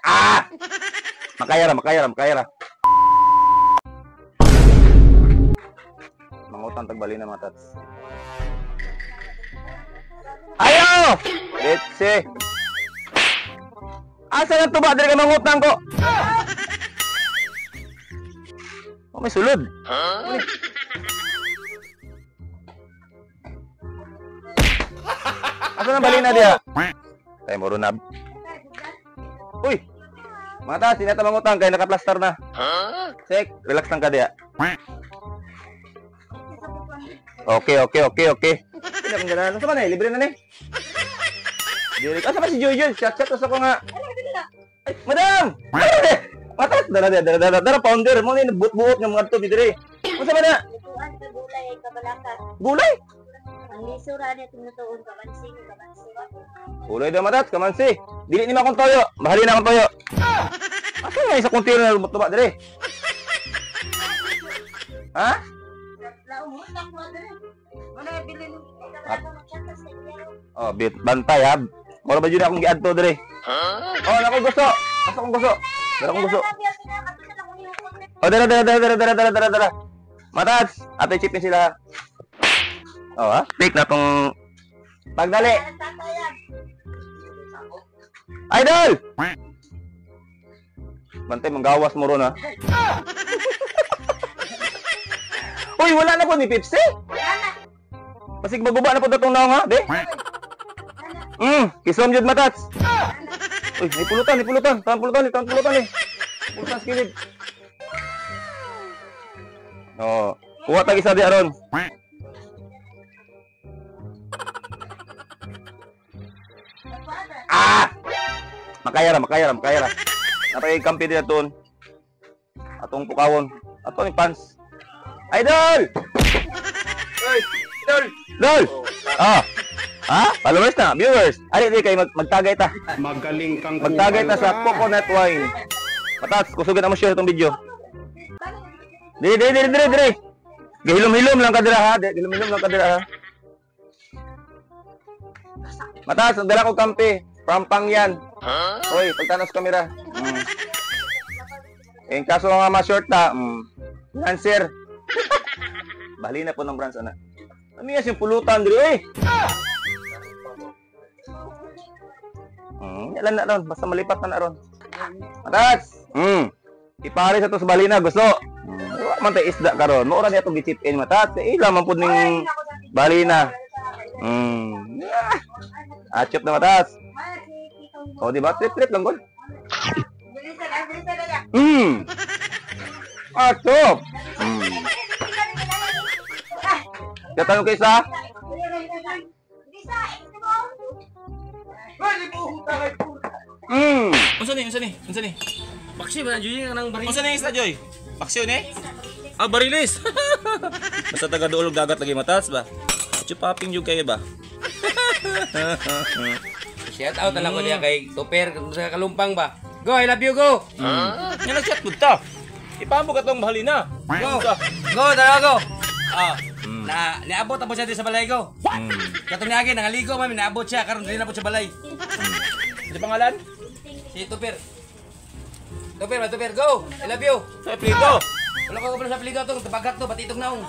Ah! Makaya ra, makaya ra, makaya ra. Mangutang tagbalina mga tats. Ayo! Let's see. Asa lang tuba diri kay mangutang ko? Oh, may sulod. Huh? Asa na balina diha? Tay moro na. Uy. Mga tats, di na ta mangutang kay nakaplastar na. Huh? Sek, relax lang ka diha. Okay, okay, okay, okay. Hindi akong ganahan. Saan ba na eh? Libre na ni. Diri. Asa ba si Joy Joy? Chat-chat sa ko nga. Ay, madam! Matas! Dara, dara, dara, dara, pounder. Mo ni buot-buot ng mga to diri. Unsa ba na? Gulay, kabalaka. Gulay? Ang lisura niya tinutuon, kamansi, kamansi. Gulay daw matat, kamansi. Dili ni makong toyo. Bahali na akong toyo. Asa nga isa container na tuba diri? Ha? Oh, bit bantay ha. Mura ba jud akong giadto diri? Oh, nako gusto. Asa akong gusto? Dara akong gusto. Oh, dara dara dara dara dara dara dara. Matats, ate chip ni sila. Oh, ha? Take na tong pagdali. Idol! Bantay manggawas mo ron ha. Uy, wala na po ni Pepsi. Pasig maguba na po datong naong ha, be. Kisom jud matats. Uy, may pulutan, may pulutan. Tamang pulutan, tamang pulutan eh. Pulutan sa kilid. Oh, kuha tag isa di aron. Ah! Makaya ra, makaya ra, makaya ra. Napay kampi di aton. Atong pukawon. Ato ni pants. Idol! Oy, idol! Idol! Ah. Ha? Followers na, viewers. Ari di kay magtagay ta. Magaling kang magtagay ta sa coconut wine. Matats, kusugan na mo share itong video. Diri, diri, diri, diri, diri. Gihilom-hilom lang ka dira ha. Gihilom-hilom lang ka dira ha. Matats, nagdala ko kampi. From Pangyan. Hoy, pagtanos kamera. In kaso nga ma-short ta, Answer. Bali na po ng branch ana. Ano yan yung pulutan diri oy? Yalan na ron, basta malipat na na ron. Matats. Ipare sa to sa balina gusto. Wa man tay isda karon. Mao ra niya tong gi-chip in matats. Ila man pud ning balina. Achop na matats. O di ba? Trip-trip lang gol. Achop. Katanong kay sa? Unsa ni? Unsa ni? Unsa ni? Paksi ba Joy nang baril? Unsa ni isda Joy? Paksi ni? Ah, barilis. Basta taga duolog dagat lagi matats ba? Chupaping jud kayo ba? Shout out na lang ko diya kay Toper sa Kalumpang ba. Go, I love you, go. Nya nag-chat pud ta. Ipambog atong bahalina. Go. Go, tara go. Ah. Na niabot na po siya dito sa balay ko. Katong niagi nangaligo mami naabot siya karon dili na po sa balay. Ano pangalan? Si Toper. Toper, ba Toper, go. I love you. Sa Plito. Wala ko sa Plito atong tabagak to batitog naong.